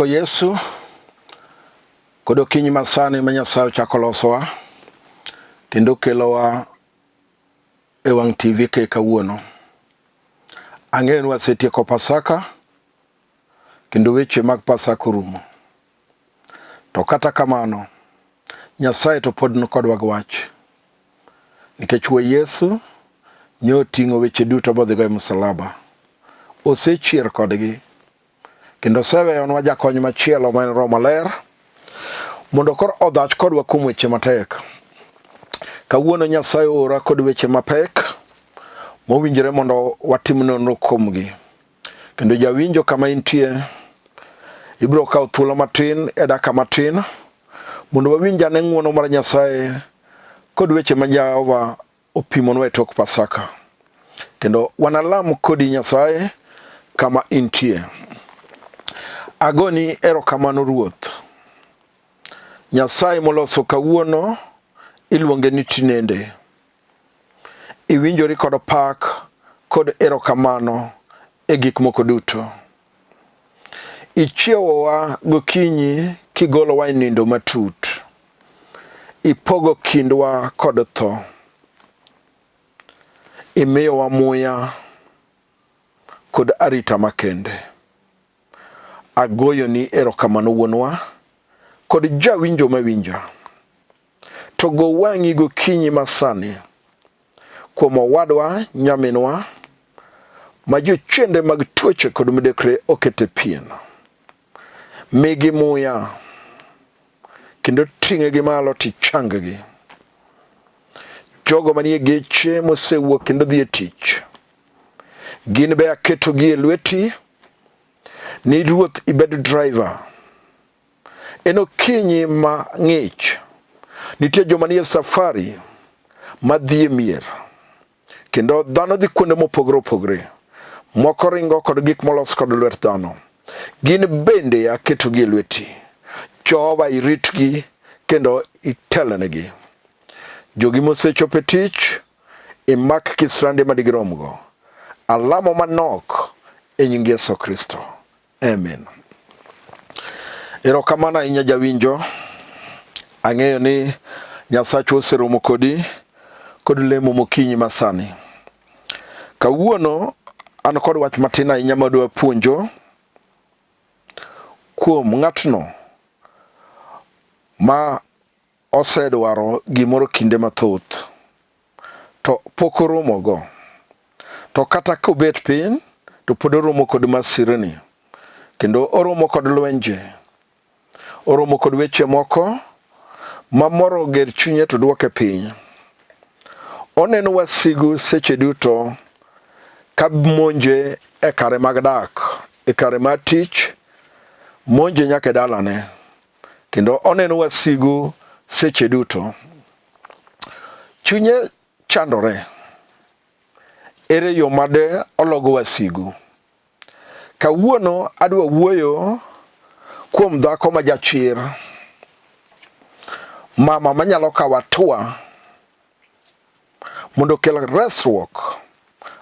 Apako Yesu kod okinyi masani ma Nyasaye ochako losowa kendo kelowa e wang' TV ke kawuono. Ang'eyo ni wasetieko Pasaka kendo weche mag Pasaka orumo. To kata kamano, Nyasaye to pod nikodwa gi wach. Nikech wuo Yesu nyo oting'o weche duto bodhigo e msalaba. Osechier kodgi kendo oseweyonwa jakony machielo ma en Roho Maler mondo koro odhach kodwa kuom weche matek. Kawuono Nyasaye oora kod weche mapek mowinjore mondo watim nonro kuomgi. Kendo jawinjo kama intie, ibiro kawo thuolo matin e dakika matin mondo wawinj ane ng'wono mar Nyasaye kod weche ma Jehova opimonwa e tok Pasaka. Kendo wanalam kodi Nyasaye kama intie. Agoni erokamano Ruoth. Nyasaye moloso kawuono iluonge ni tinende. Iwinjori kod pak kod erokamano e gik moko duto. Ichiewowa gokinyi kigolowa e nindo matut. Ipogo kindwa kod tho. Imiyowa muya kod arita makende. Agoyoni erokamano wuonwa kod jawinjo mawinja. To go wang'i gokinyi masani kuom owadwa nyaminwa ma jochiende mag tuoche kod midekre okete pien. Migi muya kendo ting'egi malo tichanggi. Jogo manie geche mosewuok kendo dhi e tich, gin be aketogi e lweti ni Ruoth ibed driver. En okinyi ma ng'ich. Nitie joma nie safari ma dhi e mier. Kendo dhano dhi kuonde mopogore opogore. Moko ringo kod gik molos kod lwet dhano. Gin bende aketogi e lweti. Jehova iritgi kendo itelnegi. Jogi mosechopo e tich, imak kisrande madigiromgo. Alamo manok e nying Yesu Kristo. Amen. Erokamano ahinya jawinjo. Ang'eyo ni Nyasachwa oseromo kodi kod lemo mokinyi masani. Kawuono an kod wach matin ahinya madwa puonjo kuom ng'atno ma osedwaro gimoro kinde mathoth to pok oromogo. To kata kobet piny to pod oromo kod masirni kendo oromo kod lwenje, oromo kod weche moko ma moro ger chunye to duoke piny. Oneno wasigu seche duto ka monje e kare mag dak, e kare mar tich, monje nyaka e dalane. Kendo oneno wasigu seche duto. Chunye chandore. Ere yo made ologo wasigu? Kawuono adwa wuoyo kuom dhako ma jachir, mama manyalo kawo hatua mondo okel resruok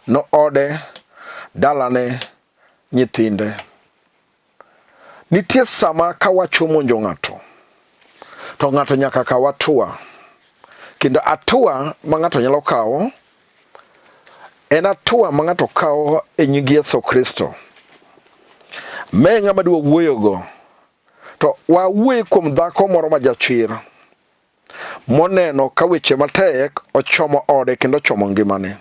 no ode, dalane, nyithinde. Nitie sama ka wach omonjo ng'ato, to ng'ato nyaka kaw hatua. Kendo hatua ma ng'ato nyalo kawo en hatua ma ng'ato kawo e nying Yesu Kristo. Me ng'ama dwa wuoyogo, to wawuoye kuom dhako moro ma jachir moneno ka weche matek ochomo ode kendo ochomo ngimane.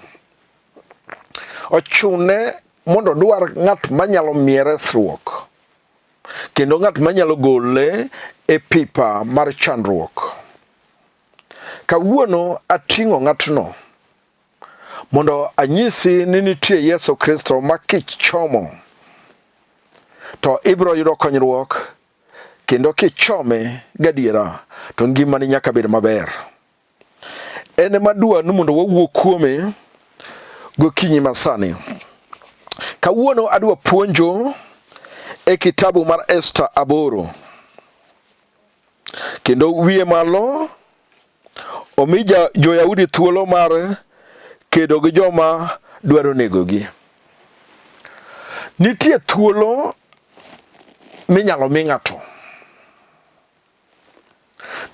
Ochune mondo odwar ng'at manyalo miye resruok kendo ng'at manyalo gole e pipa mar chandruok. Kawuono ating'o ng'atno mondo anyisi ni nitie Yesu Kristo ma kichomo to ibiro yudo konyruok kendo kichome gadiera to ngimani nyaka bed maber. En ema dwa ni mondo wawuo kuome gokinyi masani. Kawuono adwa puonjo e kitabu mar Esta 8 kendo wiye malo omi jo-Yahudi thuolo mar kedo gi joma dwaro negogi. Nitie thuolo minyalo mi ng'ato.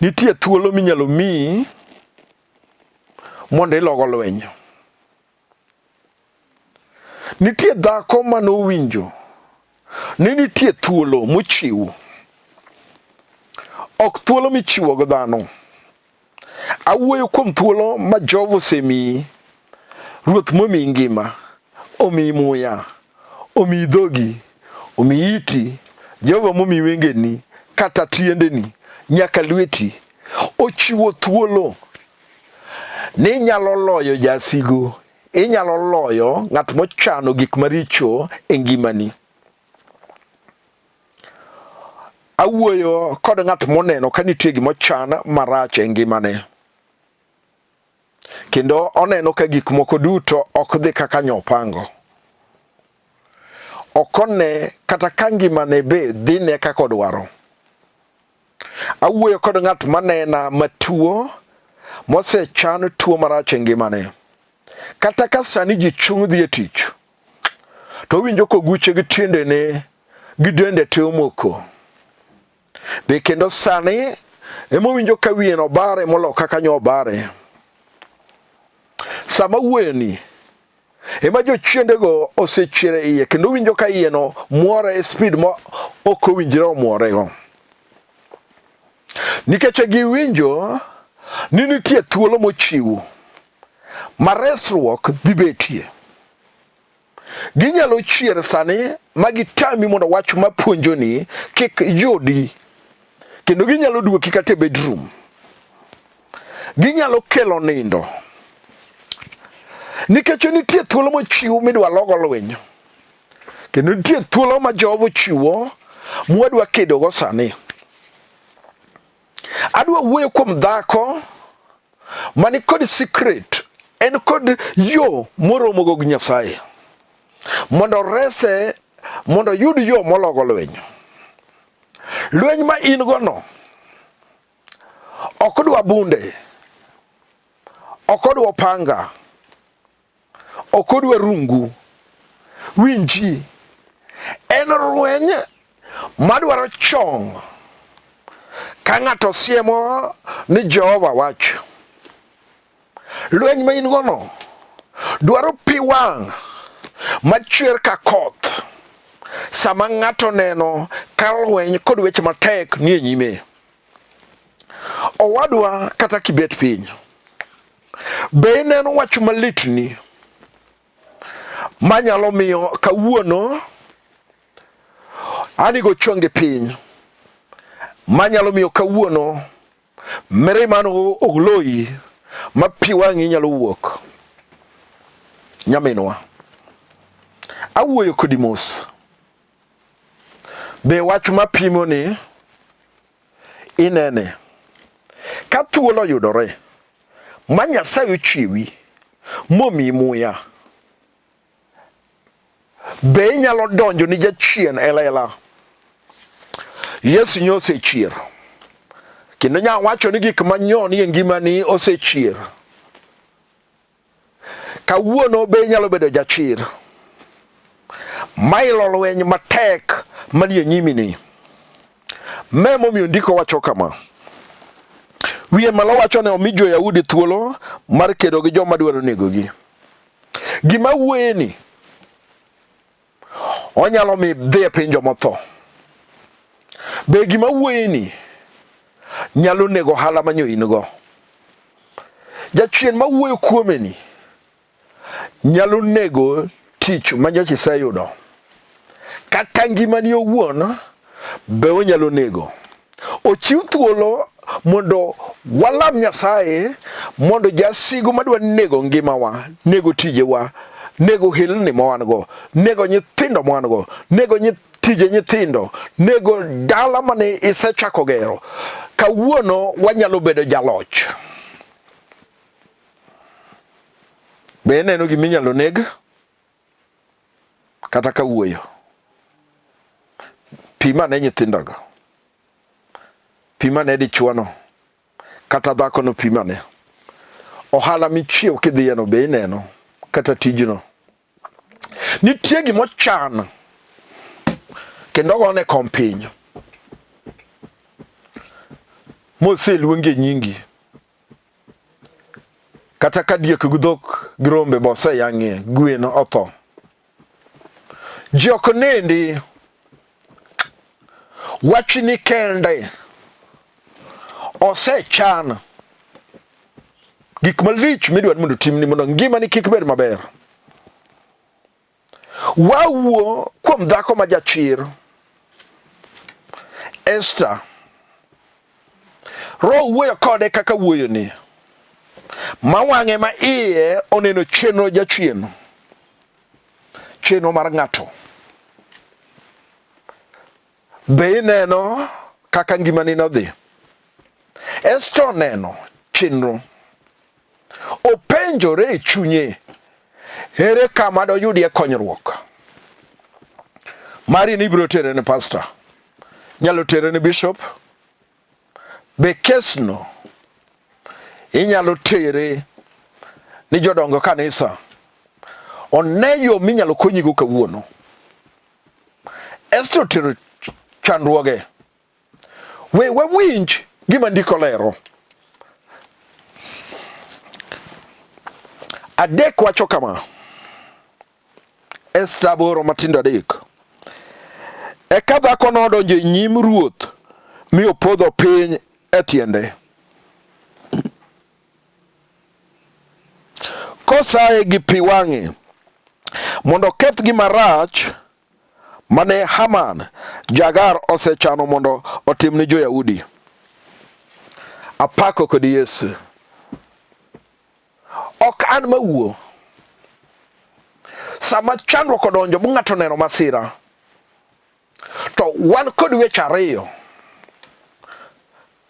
Nitie thuolo minyalo miyi mondo ilogo lweny. Nitie dhako mane owinjo ni nitie thuolo mochiw. Ok thuolo michiwo gi dhano. Awuoyo kuom thuolo ma Jehova osemiyi, Ruoth momiyi ngima, omiyi muya, omiyi dhogi, omiyi iti, Jehova momiyi wengeni, kata tiendeni, nyaka lweti. Ochiwo thuolo ni inyalo loyo jasigu, inyalo loyo ng'at mochano gik maricho e ngimani. Awuoyo kod ng'at moneno ka nitie gima ochan marach e ngimane. Kendo oneno ka gik moko duto ok dhi kaka nyopango. Ok one kata ka ngimane be dhine kaka odwaro. Awuoyo kod ng'at manena matuo mosechan tuo marach e ngimane. Kata ka sani ji chung' dhi e tich, to owinjo koguche gi tiendene gi dende te omoko. Be kendo sani ema owinjo ka wiye no bare molo kaka nyo obare. Sama wuoyoni ema jochiendego osechier e iye kendo owinjo ka iye no muore e speed ma ok owinjre omuorego. Nikech giwinjo ni nitie thuolo mochiw ma resruok dhi betie. Ginyalo chier sani ma gitami mondo wach mapuonjoni kik yudi kendo ginyalo duoki kata e bedroom. Ginyalo kelo nindo nikech nitie thuolo mochiw midwa logo lweny kendo nitie thuolo ma Jehova ochiwo mwadwa kedogo sani. Adwa wuoyo kuom dhako mani kod secret, en kod yo moromogo gi Nyasaye mondo orese, mondo oyud yo mologo lweny. Lweny ma in go no ok odwa bunde, ok odwa panga, ok odwa rungu. Winji, en rweny madwaro chong ka ng'ato siemo ni Jehova wach. Lweny ma in gono dwaro pi wang' machwer ka koth sama ng'ato neno ka lweny kod weche matek nie nyime. Owadwa kata kibet piny, be ineno wach malitni manyalo miyo kawuono anigo chonge piny, manyalo miyo kawuono mirima no ogloyi ma pi wang'i nyalo wuok? Nyaminwa, awuoyo kodi mos. Be wach mapimo ni inene ka thuolo oyudore ma Nyasaye ochiwi momiyi muya, be inyalo donjo ni jachien e lela? Yesu nyo osechier kendo nya wacho ni gik manyoni e ngimani osechier. Kawuono be inyalo bedo jachir mailo lweny matek manie nyimini. Me momiyo ndiko wacho kama. Wiye malo wacho ne omi jo-Yahudi thuolo mar kedo gi joma dwaro negogi. Gima wuoyeni onyalo mi dhi e piny jomotho. Be gima wuoyeni nyalo nego ohala manyo in go? Jachien ma wuoyo kuomeni nyalo nego tich ma nyocha iseyudo. Kata ngimani owuon be onyalo nego. Ochiw thuolo mondo walam Nyasaye mondo jasigu madwa nego ngimawa, nego tijewa, nego helni ma wan go, nego nyithindo ma wan go, nego tije nyithindo, nego dala mane isechako gero. Kawuono wanyalo bedo jaloch. Be ineno gima inyalo neg kata ka wuoyo? Pim ane nyithindogo. Pim ane dichuono kata dhakono pim ane. Ohala michiew kidhiyeno be ineno kata tijno. Nitie gima ochan. Kendo ogone kom piny. Moseluongi e nyingi. Kata ka diek gi dhok gi rombe be oseyang'ie, gwen otho. Ji ok nindi. Wachni kende osechan gik malich midwa ni mondo otimni mondo ngimani kik bed maber. Wawuo kuom dhako ma jachir Esther. Roho wuoyo kode kaka wuoyoni, ma wang'e ma iye oneno chenro jachien, chenro mar ng'ato. Be ineno kaka ngimani nodhi? Esther oneno chenro. Openjore e chunye, ere kama doyudie konyruok? Mari ni ibiro tere ne pastor, nyalo tere ne bishop. Be kesno inyalo tere ni jodongo kanisa one yo minyalo konyigo kawuono. Esther otero chandruoge. We wawinj gima ndiko lero. Adek wacho kama. Esther 8 matindo 3. Eka dhako nodonjo e nyim ruoth mi opodho piny e tiende. Kosaye gi pi wang'e mondo oketh gima rach mane Haman Jagar osechano mondo otim ni jo-Yahudi. Apako kod Yesu. Ok an mawuo. Sama chandruok odonjo bu ng'ato oneno masira, to wan kod weche ariyo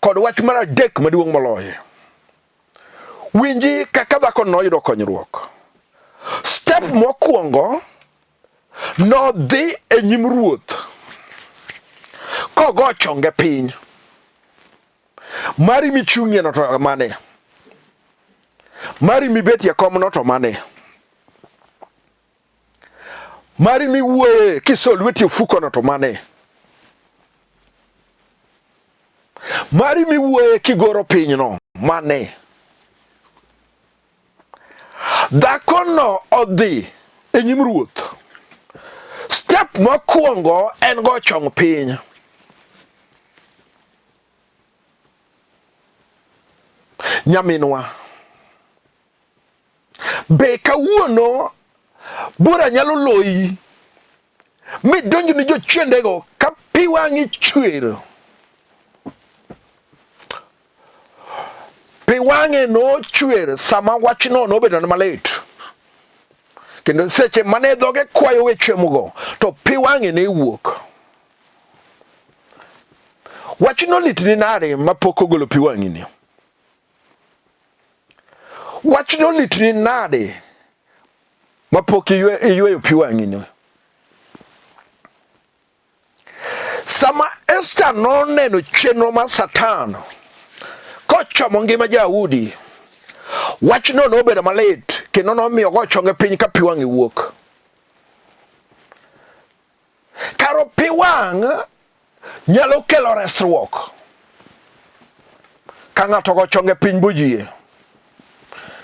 kod wach mar adek maduong' moloyo. Winji kaka dhako noyudo konyruok. Step mokwongo nodhi e nyim ruoth kogo chonge piny. Mari michung'ie no to mane? Mari mibetie kom no to mane? Mari miwuoye kiso lweti ofuko no to mane? Mari miwuoye kigoro piny no mane? Dhakono odhi e nyim ruoth. Step mokwongo en go chong piny. Nyaminwa, be kawuono bura nyalo loyi midonj ni jochiendego ka pi wang'i chwer? Pi wang'e nochwer sama wachno nobedo malit. Kendo seche mane dhoge kwayo wechemugo, to pi wang'e ne wuok. Wachno litni nade mapok ogolo pi wang'i ni? Wachno litni nade mapok iyweyo pi wang'i ni? Sama Esther noneno chenro mar Satan kochomo ngima Jayahudi, wachno nobedo malit kendo nomiyo ogo chonge piny ka pi wang'e wuok. Karo pi wang' nyalo kelo resruok. Ka ng'ato ogo chonge piny bojie.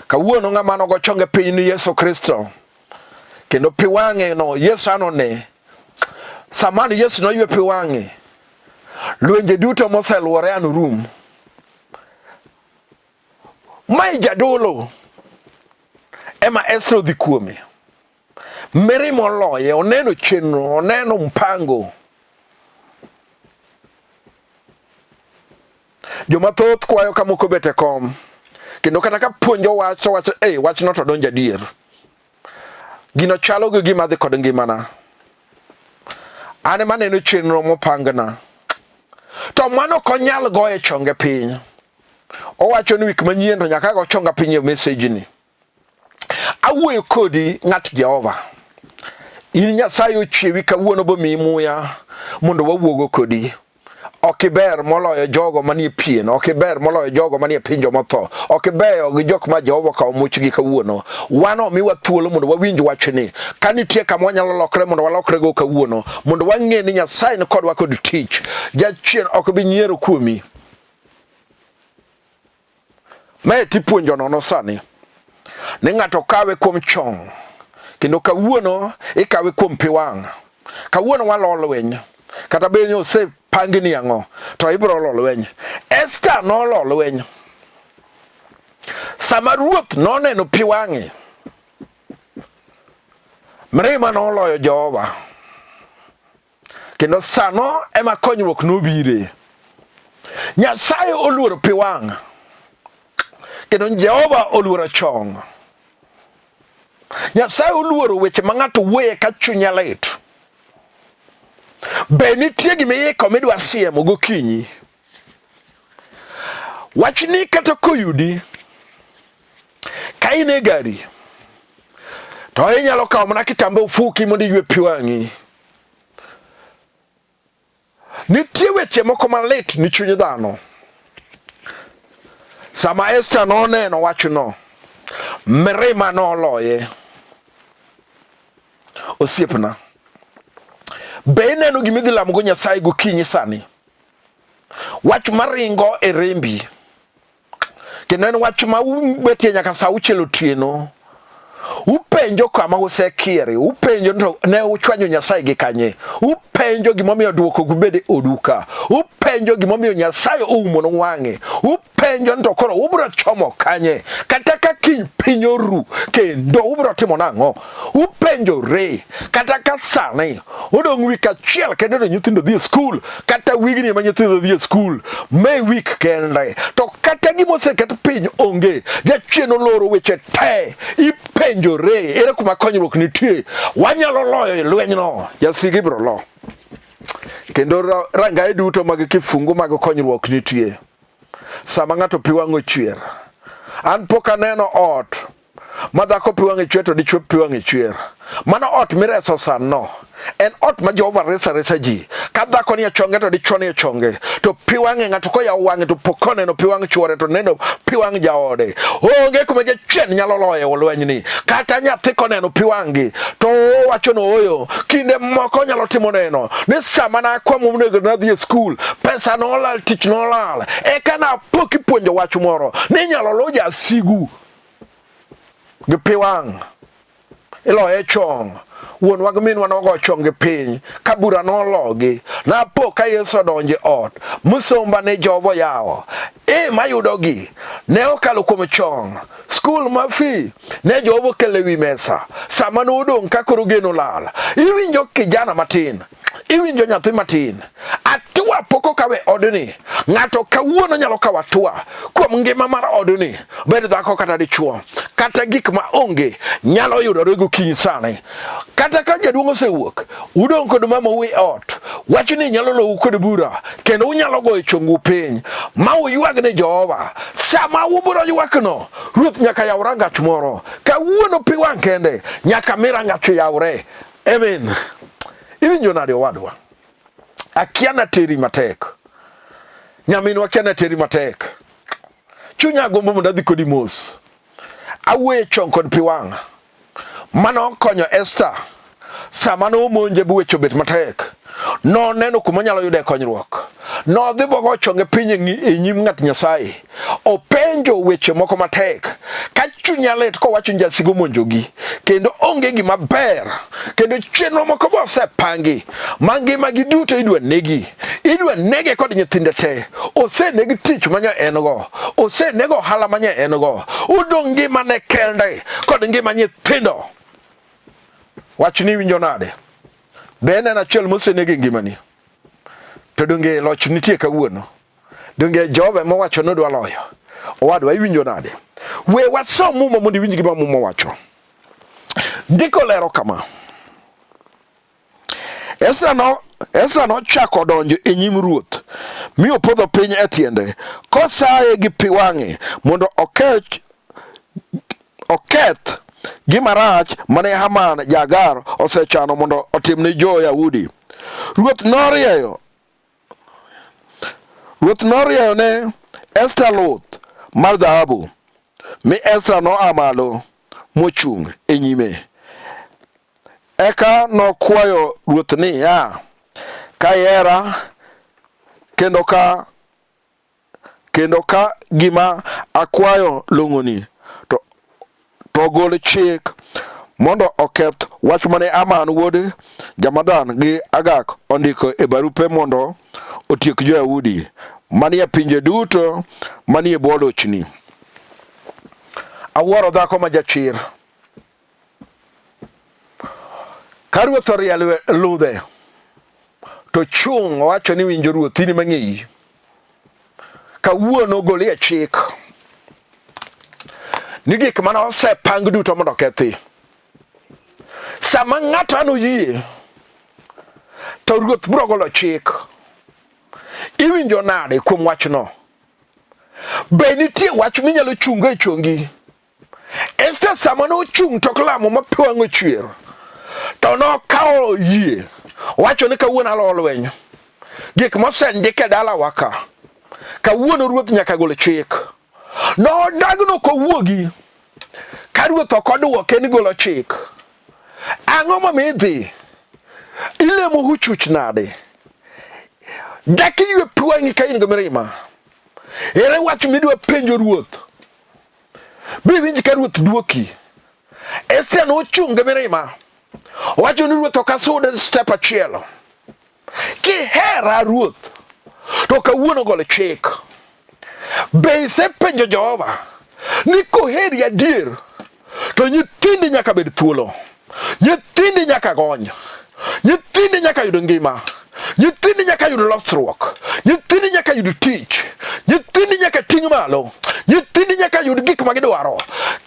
Kawuono ng'ama nogo chonge piny ni Yesu Kristo. Kendo pi wang'e no Yesu anone. Sama ni Yesu noywe pi wang'e, lwenje duto moseluore anorum. Mae jadolo ema Esther odhi kuome. Mirima oloye, oneno chenro, oneno mpango. Joma thoth kwayo ka moko bet e kom, kendo kata ka puonjo wach to wacho, ei wachno to donjo adier. Gino chalo gi gima dhi kod ngimana. An ema aneno chenro mopangna. To mano ok onyal goye chonge piny. Owacho ni wik manyien to nyaka go chonga piny e message ni. Awuoyo kodi ng'at Jehova. In Nyasaye ochiewi kawuono bomiyi muya mondo wawuogo kodi. Ok iber moloyo jogo manie pien, ok iber moloyo jogo manie piny jomotho, ok ibeyo gi jok ma Jehova okawo muchgi kawuono. Wan omiwa thuolo mondo wawinj wachni. Ka nitie kama wanyalo lokre mondo walokrego kawuono, mondo wang'e ni Nyasaye ni kodwa kod tich. Jachien ok bi nyiero kuomi. Mae tipuonjo nono sani ni ng'ato kawe kuom chong kendo kawuono ikawe kuom pi wang'. Kawuono walo lweny kata bed ni osepangi ni ang'o to ibiro lo lweny. Esta nolo lweny. Sama ruoth noneno pi wang'e, mirima noloyo Jehova. Kendo sano ema konyruok nobire. Nyasaye oluoro pi wang' kendo Jehova oluoro chong. Nyasaye oluoro weche ma ng'ato wuoye ka chunye lit. Be nitie gima iiko midwa siemo gokinyi? Wachni kata koyudi ka in e gari to inyalo kawo mana kitamba ofuki mondo iywe pi wang'i. Nitie weche moko malit ni chuny dhano. Sama Esta noneno wachno, mirima noloye. Osiepna, be ineno gima idhi lamogo Nyasaye gokinyi sani? Wach maringo e rembi kendo en wach ma ubetie nyaka sa auchiel otieno. Upenjo kama usekiere, upenjo to ne uchwanyo Nyasaye gi kanye, upenjo gimomiyo dwoko gubed e odu ka, upenjo gimomiyo Nyasaye oumonu wang'e, upenjo ni to koro ubiro chomo kanye, kata ka kiny piny oru kendo ubiro timo nang'o? Upenjore kata ka sani odong' wik achiel kende to nyithindo dhi e skul, kata wigni ema nyithindo dhi e skul, May week kende to kata gima oseket piny onge. Jachien oloro weche te, ipenjore ere kuma konyruok nitie, wanyalo loyo e lwenyno, jasigi ibiro lo. Kendo rangaye duto mag kifungu mag konyruok nitie. Sama ng'ato pi wang'e ochwer, an pok aneno ot ma dhako pi wang'e chwer to dichwo pi wang'e chwer. Mano ot mireso sano. En ot ma Jehova reso aresa ji. Ka dhako nie chonge to dichwo nie chonge. To pi wang'e ng'ato koyawo wang'e to pok koneno pi wang' chwore to neno pi wang' jaode. Onge kuma jachien nyalo loye lwenyni. Kata nyathi koneno pi wang'gi to owacho no oyo. Kinde moko nyalo timo neno ni sama nakwamo monego nadhi e skul, pesa nolal, tich nolal. Eka napo kipuonjo wach moro ni inyalo lo jasigu gi pi wang' iloye chong wuonwa gi minwa nogo chong gi piny ka bura nologi napo ka Yesu odonjo e ot musomba ne jogo yawo e mayudogi ne okalo kuom chong skul ma fi ne Jehova okelo e wi mesa sama nodong' ka koro geno lal iwinjo kijana matin iwinjo nyathi matin atua pok okawe odni ng'ato kawuono nyalo kawo atua kuom ngima mar odni bed dhako kata dichuo kata gik ma onge nyalo yudore gokinyi sani kata ka jaduong' osewuok udong' kod mamau e ot wachni nyalo lowu kod bura kendo unyalo goyo chongu piny ma uywag ne Jehova sama ubiro ywakno ruoth nyaka yaw rangach moro kawuono pi wang' kende nyaka mi rangach yawre Amen. Iwinjo nade owadwa? Akia nateri matek. Nyaminwa akia nateri matek. Chunya gombo mondo adhi kodi mos. Awuoye chon kod pi wang'. Mano konyo Esther sama nomonje bu weche obet matek. Noneno kuma onyalo yude konyruok. Nodhi bogo chonge piny e nyim ng'at Nyasaye. Openjo weche moko matek ka chunya lit kowacho ni jasigu omonjogi kendo onge gima ber kendo chenro moko be osepangi ma ngimagi duto idwa negi idwa nege kod nyithinde te oseneg tich manya en go oseneg ohala manya en go odong' ngimane kende kod ngima nyithindo wachni iwinjo nade be en en achiel moseneg e ngimani to donge loch nitie kawuono Donge Jehova ema owacho ni odwa loyo? Owadwa, iwinjo nade? We wasom Muma mondo iwinj gima Muma wacho. Ndiko lero kama. Ezra no Ezra nochako donjo e nyim ruoth mi opodho piny e tiende kosaye gi pi wang'e mondo okech oketh gima rach mane Haman ja-Agar osechano mondo otim ne jo-Yahudi. Ruoth norieyo. Ruoth norieyo ne Esta luth mar dhahabu, mi Esta noa malo mochung' e nyime. Eka nokwayo ruoth niya, Ka ihera kendo ka gima akwayo long'oni, to gol chik mondo oketh wach mane Haman wuod Jamadan gi Agag ondiko e barupe mondo otiek jo-Yahudi manie pinje duto manie bwo lochni. Awuoro dhako ma jachir. Ka ruoth orie ludhe to chung' owacho ni winjo ruoth in mang'eyi. Kawuono golie chik ni gik mane osepang duto mondo okethi. Sama ng'ato an oyie to ruoth biro golo chik. Iwinjo nade kuom wachno? Be nitie wach minyalo chungo e chongi? Esther sama nochung' tok lamo ma pi wang'e ochwer, to nokawo yie, owacho ni kawuono aloyo lweny. Gik mosendik e dalawa ka, kawuono ruoth nyaka gol chik. Nodagno kowuogi ka ruoth ok odwoke ni golo chik. Ang'o momiyo idhi? Ilemo huchuch nade? Dak iywe pi wang'i ka in gi mirima? Ere wach midwa penjo ruoth? Biwinj ka ruoth dwoki. Esta nochung' gi mirima. Owacho ni ruoth ok asud step achiel. Kihera ruoth, to kawuono gol chik. Be isepenjo Jehova ni koheri adier to nyithindi nyaka bed thuolo, nyithindi nyaka gony, nyithindi nyaka yud ngima, nyithindi nyaka yud losruok, nyithindi nyaka yud tich, nyithindi nyaka ting' malo, nyithindi nyaka yud gik ma gidwaro.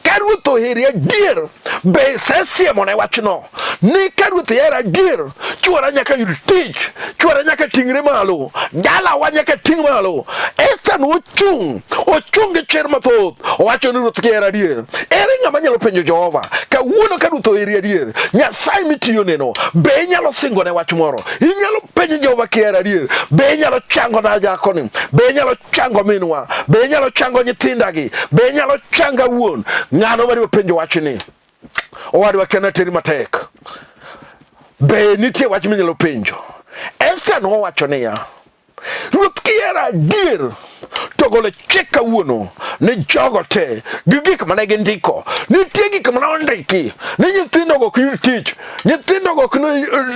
Ka ruoth oheri adier, be isesiemo ne wachno ni ka ruoth ihera adier, chuora nyaka yud tich, chuora nyaka ting're malo, dalawa nyaka ting' malo. Esta nochung', ochung' gi chir mathoth, owacho ni ruoth kihera adier. Ere ng'ama nyalo penjo Jehova kawuono ka ruoth oheri adier, Nyasaye mitiyoneno, be inyalo singone wach moro? Inyalo penjo Jehova kihera adier, be inyalo chango na nyakoni? Be inyalo chango minwa? Be inyalo chango nyithindagi? Be inyalo changa wuon? Ng'ano madwa penjo wachni? Owadwa kena teri matek. Be nitie wach minyalo penjo? Esther nowacho niya, Ruoth kihera adier to golo chik kawuono ni jogo te gi gik mane gindiko. Nitie gik mane ondiki ni nyithindogo ok yud tich, nyithindogo ok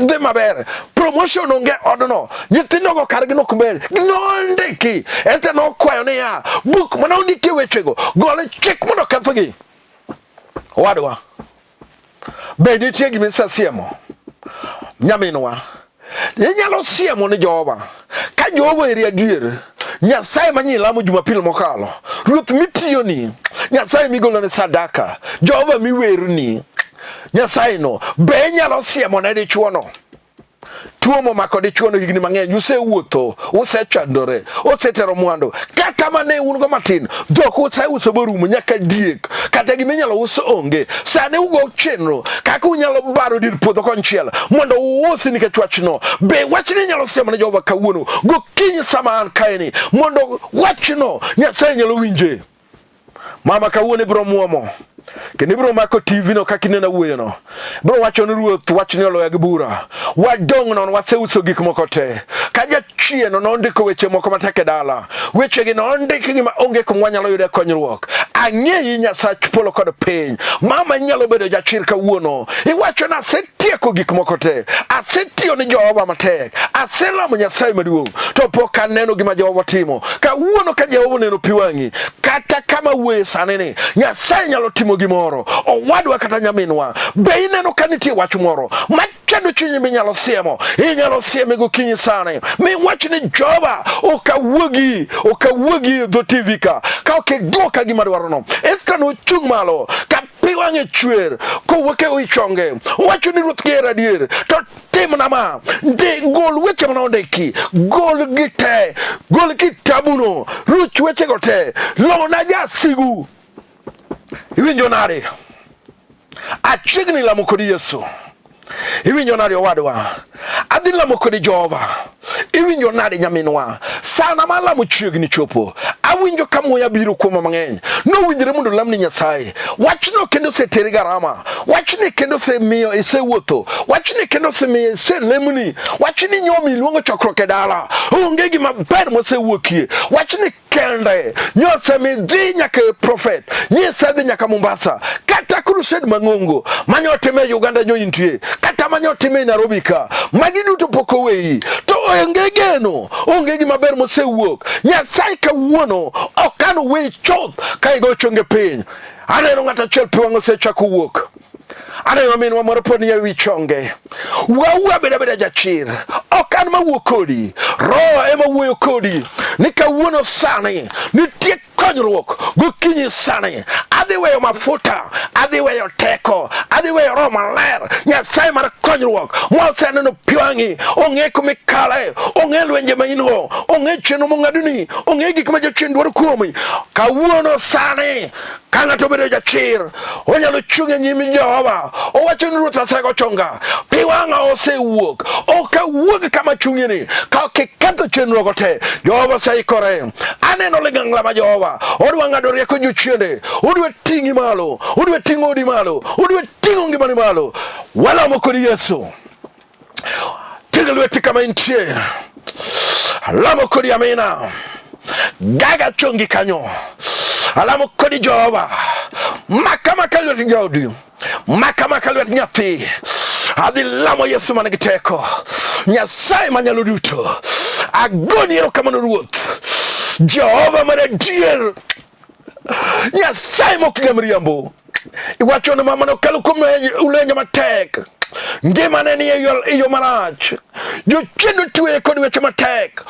dhi maber, promotion onge odno, nyithindogo kargi nok ber. Nondiki. Ento nokwayo niya, buk mane ondikie wechego, gol chik mondo okethgi. Owadwa, be nitie gima isesiemo? Nyaminwa, inyalo siemo ni Jehova. Ka Jehova eri adier, Nyasaye ma nyilamo Jumapil mokalo, Ruoth mitiyoni, Nyasaye migolone sadaka, Jehova miwerni, Nyasaye no, be inyalo siemo ne dichuono? Tuo momako dichuono higni mang'eny, usewuotho, usechandore, usetero mwandu, kata mane un go matin, dhok useuso borumo nyaka diek, kata gima inyalo us onge. Sani ugo chenro kaka unyalo baro dir puodho konchiel mondo uusi nikech wachno. Be wachni inyalo siemo ne Jehova kawuono gokinyi sama an kaeni mondo wachno Nyasaye nyalo winje. Mama kawuono ibiro muomo kendo ibiro mako TV no kaka ineno wuoyono. Ibiro wacho ni ruoth wachni oloya gi bura. Wadong' nono waseuso gik moko te. Ka jachien nondiko weche moko matek e dala. Wechegi nondiki ma onge kuma wanyalo yude konyruok. Ang'eyi Nyasach polo kod piny. Mama inyalo bedo jachir kawuono. Iwacho ni asetieko gik moko te. Asetiyo ni Jehova matek. Aselamo Nyasaye maduong'. To pok aneno gima Jehova timo. Kawuono ka Jehova oneno pi wang'i, kata kama wuoye sani ni, Nyasaye nyalo timo gimoro. Owadwa kata nyaminwa, be ineno ka nitie wach moro machando chunyi minyalo siemo? Inyalo sieme gokinyi sani miwach ni Jehova ok awuogi, ok awuogi e dho TV ka ka ok idwoka gima dwarono. Esta nochung' malo ka pi wang'e chwer kowuok e wi chonge, owacho ni ruoth ger adier to timna ma ndi gol weche mane ondiki, gol gi te, gol kitabuno, ruch wechego te, lona jasigu. Iwinjo nade? Achiegni lamo kod Yesu. Iwinjo nade owadwa? Adhi lamo kodi Jehova. Iwinjo nade nyaminwa? Sana mar lamo chiegni chopo. Awinjo ka muya biro kuoma mang'eny. Nowinjore mondo lamni Nyasaye. Wachno kendo oseteri garama. Wachni kendo osemiyo isewuotho. Wachni kendo osemiyo iselemni. Wachni nyomi iluongo chokruok e dala. Onge gima ber mosewuokie. Wachni kende nyosemi dhi nyaka e prophet nyisedhi nyaka Mombasa kata crusade mang'ongo manyotime e Uganda nyo intie kata manyotime e Nairobi ka magi duto pok oweyi to onge geno onge gima ber mosewuok Nyasaye kawuono ok an oweyi chuth ka igo chonge piny aneno ng'at achiel pi wang' osechako wuok aneno minwa moro pod nie wi chonge wuawua beda beda jachir ok an mawuo kodi roho ema wuoyo kodi ni kawuono sani nitie konyruok gokinyi sani adhi weyo mafuta adhi weyo teko adhi weyo roho maler nyasaye mar konyruok moseneno pi wang'i ong'e kuma ikale ong'e lwenje ma in go ong'e chenro mong'adni ong'e gik ma jachien dwaro kuomi kawuono sani Ka ng'ato obedo jachir, onyalo chung' e nyim Jehova. Owacho ni Ruoth asego chonga, pi wang'a osewuok, ok awuog kama achung'ieni ka ok iketho chenrogo te. Jehova oseikore. Aneno ligangla ma Jehova odwa ng'ado rieko jochiende, odwa ting'i malo, odwa ting'o odi malo, odwa ting'o ngimani malo. Walamo kod Yesu. Ting' lweti kama intie. Alamo kodi amina. Gaga chongi kanyo. Alamo kodi Jehova. Maka maka lwet jaodi. Maka maka lwet nyathi. Adhi lamo Yesu man gi teko. Nyasaye manyalo duto. Agoni erokamano Ruoth. Jehova mar adier. Nyasaye mok nyal miriambo. Iwacho ni mama nokalo kuom lwenje matek. Ngimane ni e yo marach. Jochiende otweye kod weche matek.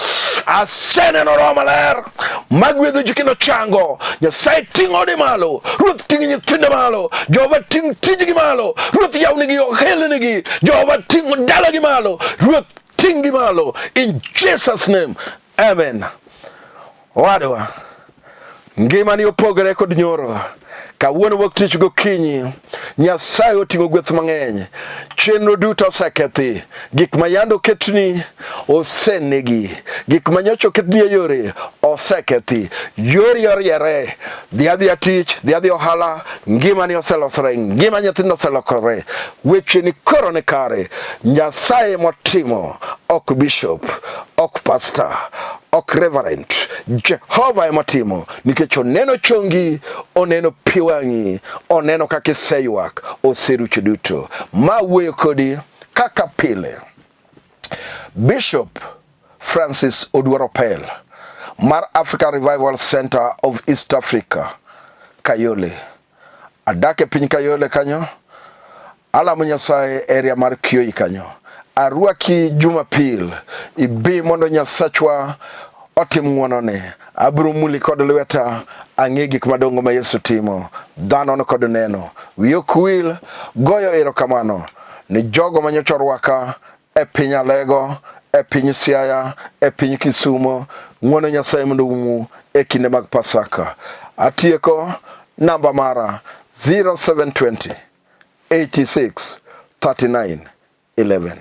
Aseneno Roho Maler magwedho ji kendo chango. Nyasaye ting' ode malo. Ruoth ting' nyithinde malo. Jehova ting' tijgi malo. Ruoth yawnigi ohelnigi. Jehova ting' dalagi malo. Ruoth ting' gi malo. In Jesus name. Amen. Owadwa, ngimani opogore kod nyoro. Kawuono wuok tich gokinyi, Nyasaye oting'o gweth mang'eny. Chenro duto osekethi. Gik ma yande oketni osenegi. Gik ma nyocha oketni e yore osekethi. Yori oriere. Dhi adhiya tich, dhi adhiya ohala, ngimani oselosore, ngima nyithindo oselokore. Wecheni koro ni kare. Nyasaye motimo, ok bishop, ok pastor, ok reverend. Jehova ema timo nikech oneno chongi, oneno pi wang'i, oneno kaka iseywak, oserucho duto. Ma wuoyo kodi kaka pile. Bishop Francis Oduor Opel mar Africa Revival Center of East Africa, Kayole. Adak e piny Kayole kanyo. Alamo Nyasaye area mar Kioi kanyo. Arwaki Jumapil ibi mondo Nyasachwa otim ng'wonone. Abiro muli kod lweta ang'e gik madongo ma Yesu timo. Dhano ni kod neno. Wiyi ok wil goyo erokamano ni jogo ma nyocha orwaka e piny Alego, e piny Siaya, e piny Kisumo. Ng'wono Nyasaye mondo oumu e kinde mag Pasaka. Atieko namba mara 0720 86 39 11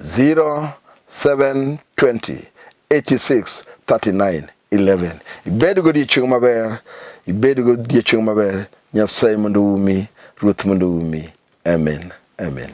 0720 86 39 11. Ibed godiechieng' maber, ibed godiechieng' maber. Nyasaye mondo oumi, Ruoth mondo oumi. Amen. Amen.